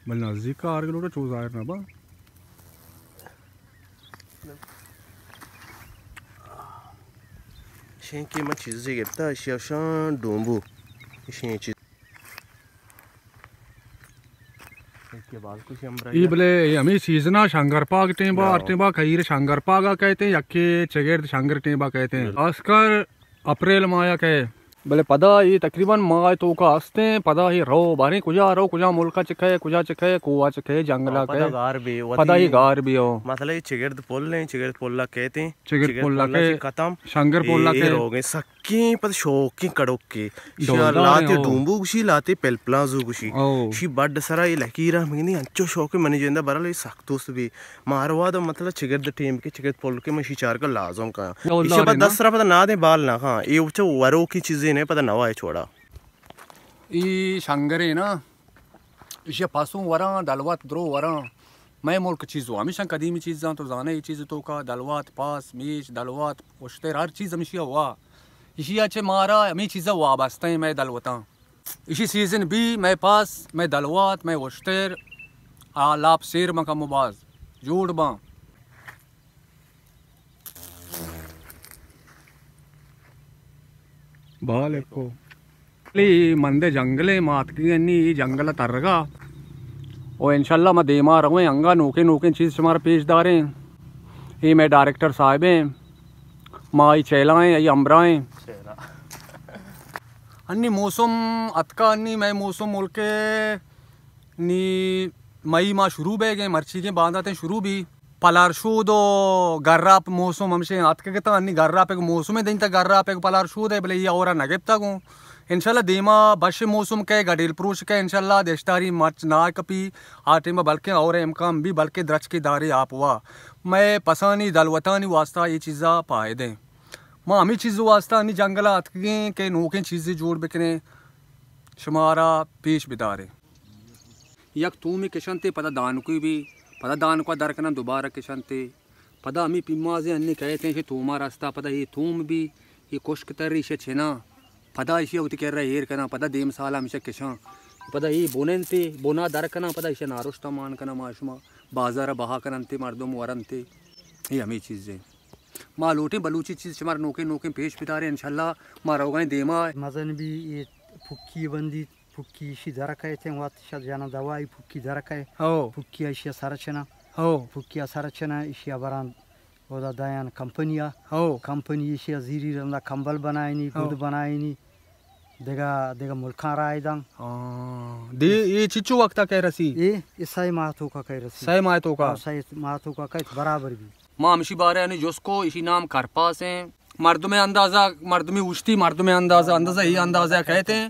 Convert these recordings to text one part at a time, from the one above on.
بل نزدیک کار گلوٹا چو ظاہر نہ با۔ شینکی من چیزے گپتا، اشی اشان ڈومبو۔ اشی چیز۔ ای بلے ای ہمیں سیزن ءَ شنگر پاگ ٹیم با، ہر ٹیم با کہیر شنگر پاگ ءَ کہتے، یکے چگرد شنگر ٹیم با کہتے۔ خاص کر اپریل ماہ ءَ کہے۔ بلے پدا ای تقریباً ماہ توکا ہستیں، پدا ای رو باریں کجا رو، کجا ملک ءَ چکے، کجا چکے، کوہ ءَ چکے، جنگل ءَ کہے۔ پدا گار بی، پدا ای گار بی ہو۔ مسئلہ ای چگرد پل ہیں، چگرد پل ءَ کہتے۔ چگرد پل ءَ کہے۔ ختم۔ شنگر پل ءَ کہے۔ روگیں سک کیں پد شوقیں کڑوکے۔ شی ڈولدار لاتے ہیں، او۔ ڈومبو گوشی، لاتے پلپلانزو گوشی۔ او۔ شی بڈ سرا اے لکیرا مگنی انچو شوقیں منی جندا برال اے سخت دوست بی۔ ماروا دا مطلب چگرد ٹیم کے چگرد پل کے من شی چار کا لازم کا۔ ڈولدار ایشی پد ہیں نا؟ دس سرا پدا نادیں بال نہ خان۔ اے اچھا ورو کی چیزیں نے پدا نوا ہے چھوڑا۔ ای شنگرے نا۔ ایشی ءَ پاسوں وراں، دلوت درو وراں۔ مئے ملک چیز و ہمیشاں قدیمی چیزاں، تو زانے اے چیز توکا دلوت، پاس، میش، دلوت، اشتر، ہر چیز ہمیشی ءَ وا۔ ایشی ءَ چہ مارا ہمے چیزاں وابستہ ایں مئے دلوتاں۔ ایشی سیزن بی مئے پاس، مئے دلوت، مئے اشتر، آ لاپ سیر باں کم و باز، جوڑ باں۔ بالکو۔ لی مندے جنگلے، ما اتکگیں نی جنگل ترگا۔ او انشاءاللہ ما دیما رویں، انگا نوکیں نوکیں چیز شمارا پیش داریں۔ اے مئے ڈائریکٹر صاحب ہیں، ما ای چیلا ہیں، ای امرا ہیں۔ انی موسم اتکا، انی مئے موسم ملک نی مئی ماہ شروع بیگیں، مرچیگیں بانداتیں شروع بی۔ پلار شود و گراپ موسم ہمشیں اتکگتاں، انی گراپے موسم دینتا، گراپے پلار شود ہے، بلے یہ اورا نگپتا گوں۔ انشاءاللہ دیما بش موسم کئے، گڈیل پروش کئے، انشاءاللہ دشتاری مرچ نہ کپی، آ ٹیم بلکیں اور امکان بی، بلکیں درچکے دارے آپ وا۔ مئے پسانی دلوتانی واسطہ یہ چیزا پائدیں۔ ما ہمیں چیز واسطہ انی جنگلا اتکگیں کہ نوکیں چیزے جوڑ بکنیں، شمارا پیش بداریں۔ یک تومے کشنتے، پدا دانکوی بی، پدا دانکوا در کنن، دوبارہ کشنتے۔ پدا ہمے پیمازے انی کئیتیں، ایشی توما رستا، پدا اے توم بی، اے کشک تر، ایشی چنا، پدا ایشی وتی کرا ایر کنن، پدا دیم سالا ہمیشہ کشاں۔ پدا اے بننتے، بنا در کنن، پدا ایشی نارشتا مان کنن، ما شما بازارا بہا کننتے، مردم ورنتے۔ اے ہمے چیزے۔ ما لوٹیں بلوچی چیز شمارا نوکیں نوکیں پیش بداریں، انشاءاللہ ما روگائیں دیما۔ مزن بی اے پھکی بندی۔ پھکی ایشی درکئیتیں، وت شد جناں دوائی پھکی درکئے۔ ہو۔ پھکی ایشی سر چنا۔ ہو۔ پھکی سر چنا ایشی بران اودا دایان کمپنی ءَ۔ ہو۔ کمپنی ایشی زیری رندا کمبل بنائینی، ہو۔ گد بنائینی، دگہ، دگہ ملکاں راہ داں۔ ہاں۔ دے، اے چچو وقتا کئے رسی؟ اے، اے سئے ماہ توکا کئے رسی۔ سئے ماہ توکا؟ ہاں، سئے ماہ توکا کئے برابر بی۔ ما ہمشی بارے انی جست کو، ایشی نام کرپاس ہیں۔ مردم اندازہ، مردمی اوشتی، مردم اندازہ، اندازہ، یہ اندازہ کہتے ہیں۔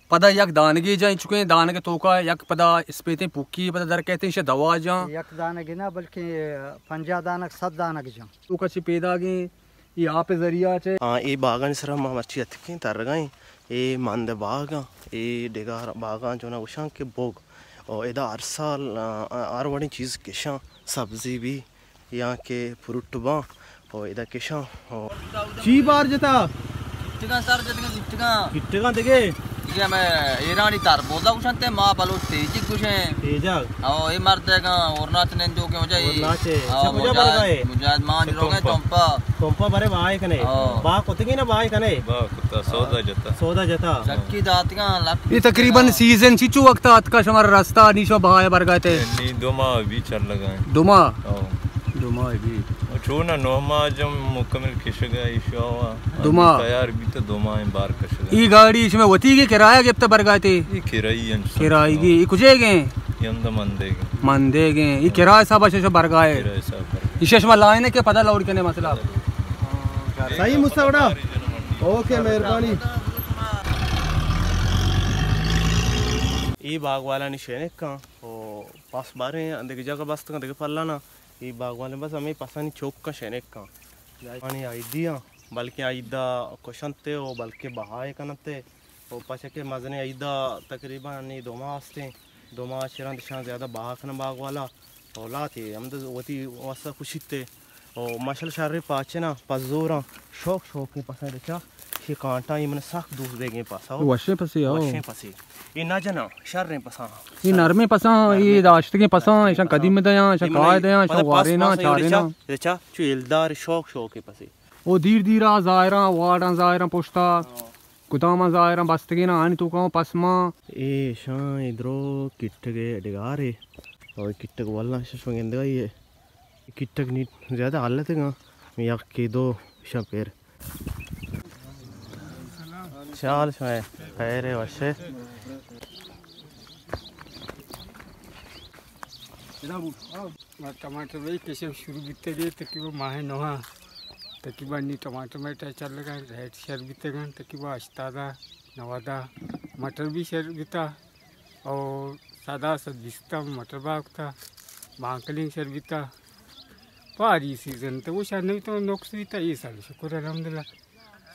پدا یک دانگے جاں، چکیں دانگ توکا یک پدا اسپیتیں پوکی پدا در کہتے ہیں، دوا جاں۔ یک دانگ نہ، بلکہ پنجاہ دانگ، صد دانگ جاں۔ توکا چی پیدا گئے، یہ آپ ذریعہ چے۔ ہاں، اے باغانی سرا ما مرچی اتکیں، ترگائیں۔ اے مند باغاں، اے ڈگار باغاں جو نہ گوشاں کہ بوگ۔ او ادا ہر سال، آ، ہر وڑیں چیز کشاں، سبزی بی۔ یا کہ فروٹ باں، او ادا کشاں، او۔ چی بار جتا؟ گٹگاں سر جتگاں، گٹگاں۔ گٹگاں دگہ؟ دگہ ہمیں ایرانی تربوزا گوشنتے، ما بلوچ تیجک گوشیں۔ تیجک؟ او، اے مردگاں، اورناچ نندوکیں وجہ اے۔ اورناچ اے۔ او، چہ کجا مجاہد، برگا اے؟ مجاہد مان روگیں تمپا۔ تمپا برے بہائے کنے۔ او۔ با کتگی نہ بہائے کنے؟ با کتا، سودا جتا۔ سودا جتا۔ چکی داتگاں، لک اے تقریباً سیزن چی چو وقت آتکا شمار رستا، نی شما بہائے برگا تے؟ نی دو ماہ بی چل لگا ہیں۔ دو ماہ؟ او۔ دو ماہ بی۔ او چونا نو ماہ جم مکمل کشگا ایشوا۔ دو ماہ۔ تیار بیتا دو ماہ بار کشگا۔ ای گاڑی شما وتی گے کرایہ گپتا برگا تے؟ ای کرائی انچ۔ کرائی گے۔ ای کجے گے؟ ای ہمدا مندے گے۔ مندے گے۔ ای کرایہ حساب شما برگا ہے؟ کرایہ حساب برگا۔ ایشی شما لائن ہے کہ پدا لوڈ کنے مسئلہ؟ صحیح مستوڑا۔ اوکے، مہربانی۔ ای باغ والا نی شینک کن۔ او پس باریں دگہ جاگہ بستگاں، دگہ پلاناں۔ اے باغوانیں بس ہمے پسانی چوکاں شنکاں۔ آنی عیدیاں، بلکیں عیدا کشنتے و بلکیں بہائے کننتے۔ و پچہ کہ مزنیں عیدا تقریباً نی دو ماہ استیں۔ دو ماہ چہ رند اشاں زیادہ بہا کنن باغ والا۔ و لاتے ہمد وتی واسطہ کشیتے۔ و ماشاءاللہ شریں پاچناں، پزوراں، شوق شوقیں پسند چا۔ اے کانٹاں اے من سک دوست بیگیں پسا۔ وشیں پسے، ہو۔ وشیں پسے۔ اے نہ جناں، شریں پساں۔ اے نرمیں پساں، نرمیں اے داشتگیں پساں، داشتگیں ایشاں پساں۔ قدیم دیاں، ایشاں کائے دیاں، ایشاں پسا واریناں، چاریناں۔ رچا، رچا، چو ایلدار شوق شوقیں پسے۔ او دیر دیرا زاہراں، واڑاں زاہراں پشتا۔ ہاں۔ کداماں زاہراں بستگیناں، آنی توکا پسماں۔ اے ایشاں اے درو کٹگے ڈگارے۔ او کٹگ واللہ شش گندگا اے۔ کٹگ نی زیادہ حالت گا۔ یکے دو ایشاں پیر۔ چال شمئے خیر وشے۔ ما ٹماٹر بھئی کشگ شروع بیتگی تقریباً ماہ نوہا۔ تقریباً نی ٹماٹر مئے ٹائم چلگا، ریٹ شر بیتگن تقریباً ہشتاد ء نود ء۔ مٹر بھی شر بیتا اور سدا سد بیستا مٹر باغ تا، بانکلین شر بیتا۔ پاری سیزن تو وہ شر نہیں تو نقص بیتا، یہ سال شکر الحمدللہ۔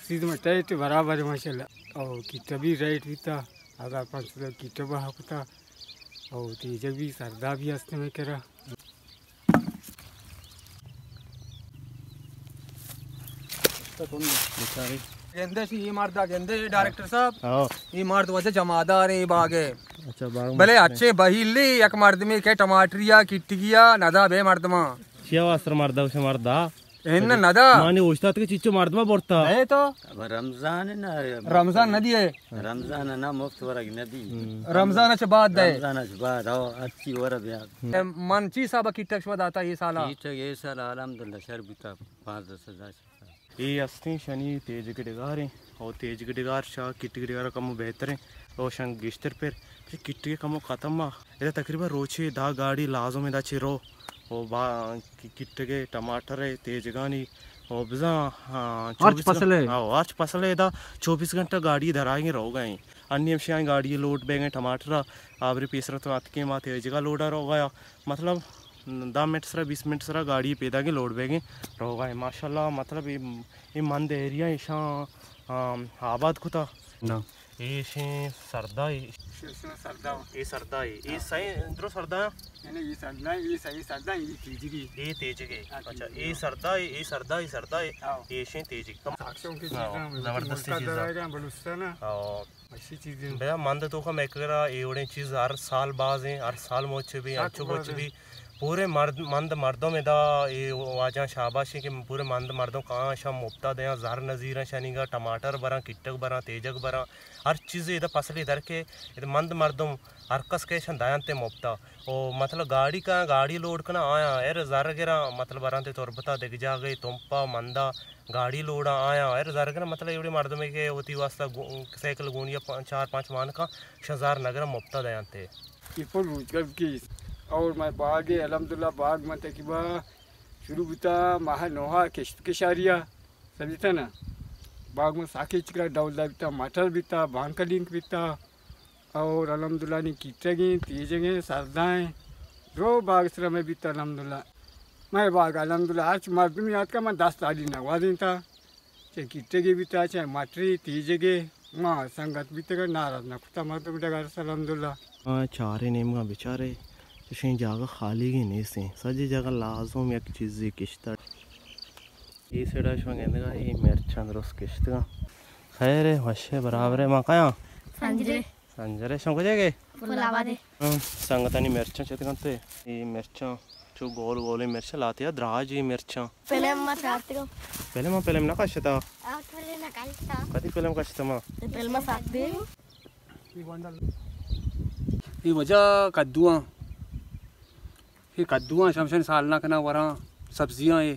سیزن ٹائٹ برابر ہے ماشاءاللہ۔ اور کیٹا بھی ریٹ بیتا، ہزار پانچ سو کیٹا بہا کتا۔ او تیجگ بھی سردا بھی ہست میں کرا۔ گندے سی، یہ مرد گندے، یہ ڈائریکٹر صاحب۔ ہاں۔ یہ مرد وجہ جمادار ہیں، یہ باغ ہے۔ اچھا، باغ بلے مست ہے۔ اچھے بہیلی، یک مردمی کے ٹماٹریا، کٹگیا، ندا بے مردما۔ چیا واسر مردا، اسے مردا۔ ان ندا۔ مانی اوشتات کے چچو مردما برتا۔ اے تو۔ اب رمضان ہے نا۔ رمضان نہ دیے۔ رمضان ءَ نا مفت ورگ نہ بی۔ رمضان ءَ چہ بعد دئے۔ رمضان ءَ چہ بعد، ہو، ہرچی ورگ بیا۔ من چی حساب ءَ کیٹگ شما داتا اے سال ءَ؟ کیٹگ اے سال ءَ الحمدللہ شر بوتا، پانزدہ سد۔ اے ہستیں شنی تیجگ ڈگاریں، او تیجگ ڈگار شا کیٹگ ڈگار کمو بہتریں، او شن گیشتر پر، کیٹگ کمو ختم ءَ۔ ادا تقریباً روچے دہ گاڑی لازم ادا چہ رو۔ او با-، کی-، کٹگ ءِ، ٹماٹر ءِ، تیجگانی، او بزاں، ہاں، ہرچ چوبیس گھن-، فصل ءِ۔ ہاں، ہرچ فصل ءِ ادا چوبیس گھنٹہ گاڑی درائیں روگ ءَ ایں۔ انی ہمشی آئیں گاڑی لوڈ بیگ ءَ ٹماٹر ءَ، آبری پیسرا تو اتکیں ما تیجگا لوڈ ءَ روگ ءَ۔ مطلب، دہ منٹ سرا، بیس منٹ سرا گاڑی پیداگیں لوڈ بیگ ءَ روگ ءَ ایں۔ ماشاءاللہ، مطلب، اے، اے مند ایریا ایشاں، آم، آباد کتا۔ نہ۔ ایشیں سردا، اے سردا۔ اے سردا، اے، اے ہاں۔ سائیں درو سردا۔ نہیں، نہیں، اے سردا، اے سائیں سردا، اے تیجگی۔ اے تیجگی۔ ہاں، اچھا، تیجگی، اے ہاں۔ سردا، اے سردا، اے سردا، ہاں۔ ایشیں تیجگی۔ ساکشوں کی ہاں، چیزاں ملکی زبردستی ملکا چیزاں۔ درائے گا بلوچستان۔ ہاں۔ اچھی چیزیں۔ بیا مند توکا میکرا اے وڑیں چیز ہر سال بازیں، ہر سال موچ بی، سک انچو موچ بازیں۔ بی۔ پورے مرد، مند مردم ادا اے واجہاں شاباشیں کہ پورے مند مردم کاں شاں مپتا دیاں، زر نزیراں شنیگا، ٹماٹر براں، کٹگ براں، تیجگ براں، ہر چیزے ادا فصلے در کے ادا مند مردم ہر کس کے شاں دینتے مپتا۔ او مطلب گاڑی کاں، گاڑی لوڈ کناں آیاں ایر زر گراں، مطلب برانتے تربتا دگہ جاگہے تمپا مندا گاڑی لوڈاں آیاں ایر زر گراں، مطلب ایوڑے مردمے کہ وتی واسطہ گو-، سائیکل گونی ءَ پا-، چار پانچ مانکاں شاں زر نگراں مپتا دینتے۔ اے پر روزگار کی اور مئے باغ ہے، الحمدللہ باغ من تقریباً شروع بوتا ماہ نوہا کشت کشاریا، سمجھتا نا؟ باغ من ساکے چکرا ڈول دا بیتا، مٹر بیتا، بانکلینک بیتا اور الحمدللہ نی کیٹگیں، تیجگیں، سردائیں، درو باغ سرا مئے بیتا الحمدللہ۔ مئے باغ الحمدللہ ہرچ مردمی آتکا من دست عالی نوازینتا۔ چہ کیٹگے بیتا، چہ مٹری تیجگے، ما سنگت بیتگا ناراض نہ کتا مردم ڈگار الحمدللہ۔ آ، چارے نیمگا بچارے، چشیں جاگہ خالیگے نیستیں، سجے جاگہ لازم یک چیزے کشتہ۔ اے سیڈا شما گندگا، اے مرچاں درست کشتگا۔ خیر ہے، وش ہے، برابر ہے، ما کایاں؟ سنجرے۔ سنجرے، شما کجا گئے؟ پھول آباد ہے۔ ہاں، سنگتانی مرچاں چت کنتے، اے مرچاں۔ چو گول گولیں مرچاں لاتے یا دراجیں مرچاں۔ پلم ما چارتگا۔ پلم ما پلم نہ کشتا۔ آ، پلم نہ کشتا۔ کدی پلم کشتا ما؟ پلم ما ساتھ دے۔ اے وجہ کدواں۔ اے کدواں شمشن سال نہ کنا وراں سبزیاں اے۔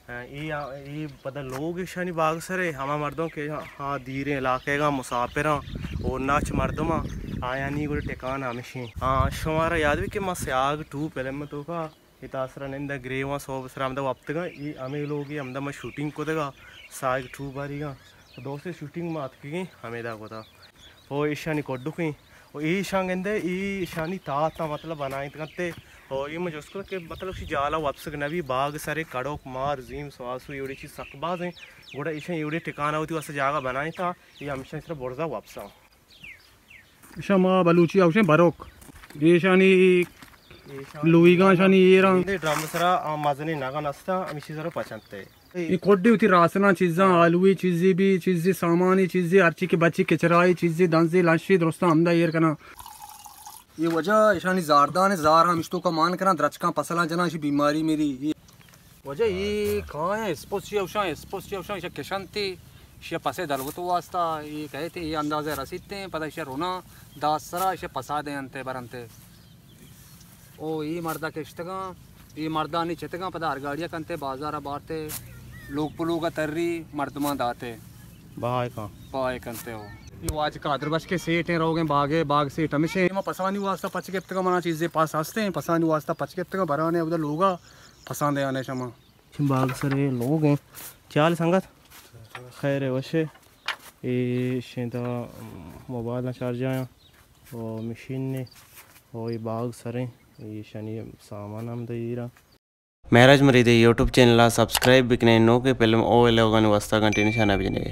ہاں، اے، اے پدا لوگ ایشانی باگ سرے، ہما مردم کہ ہاں دیریں علاقے گا مسافراں اور ناچ مردماں آیانی گڑ ٹکان ہمشیں۔ ہاں، شمارا یاد بھی کہ ما سیاگ ٹو پلم توکا اے تاسرا ننداں گریواں سوب سرا ہمدا وپتگاں، اے ہمے لوگے ہمدا ما شوٹنگ کتگا، ساہگ ٹو باریگاں، دوستی شوٹنگ ما اتکگیں ہمیدا کتا۔ او ایشانی کڈکیں، او ایشاں گندے، اے ایشانی تاتاں مطلب بنائینت کنتے، او اے ما جست کت کہ مطلب شی جالا وپسگ نبی، باغ سرے کڑوک مار زیم سواسو ایوڑی چیز سک بازیں، گڑا ایشاں ایوڑی ٹکانہ وتی واسطہ جاگہ بنائینتا، اے ہمیشانی سرا برزا وپساں۔ ایشاں ما بلوچی ءَ گوشیں بروک۔ ایشانی ایشاں لوئیگاں ایشانی ایراں۔ ڈرم سرا آ مزنیں نگن استاں، ہمیشی سرا پچنتے۔ اے کڈی وتی راسناں چیزاں، آلوی چیزی بی، چیزی سامانی چیزی، ہرچی کہ بچی کچرائی چیزی، دنزی لنشی درستاں ہمدا ایر کناں۔ اے واجہ ایشانی زاردان، زار ہم اشتو کا مان کناں، درچکاں پسلاں جناں، اشی بیماری میری۔ اے واجہ اے کائیں اسپوس چیا اوشاں، اسپوس چیا اوشاں، ایشا کشنتی، ایشا پسے دلوت واسطہ، اے کہتے، اے اندازہ رسیتے، پدا ایشا رونا داس سرا، ایشا پسا دے انتے برنتے۔ او اے مردا کشتگاں، اے مردا نی چتگاں، پدا ہر گاڑیا کنتے، بازارا بارتے، لوگ پلوگا تری، مردماں داتے۔ بہائے کن۔ بہائے کنتے ہو۔ اے واجہ قادر بخش کے سیٹیں روگیں باغے، باغ سیٹ ہمیشیں۔ ما پسانی واسطہ پچ گپتگاں، منا چیزے پاس ہستیں، پسانی واسطہ پچ گپتگاں، برانے اودا لوگا پسان دیانے شما۔ چہ باغ سرے لوگ ہیں۔ چال سنگت؟ خیر ہے، وش ہے۔ اے شیں تا موبائل نا چارج آیا۔ او مشین نے۔ او اے باغ سریں۔ اے شانی سامان ہم دے ایرا۔ مہراج مرید ءِ یوٹیوب چینل ءَ سبسکرائب بکنیں، نوکیں فلم او ویلاگانی واسطہ گھنٹی نشانہ بجنیں۔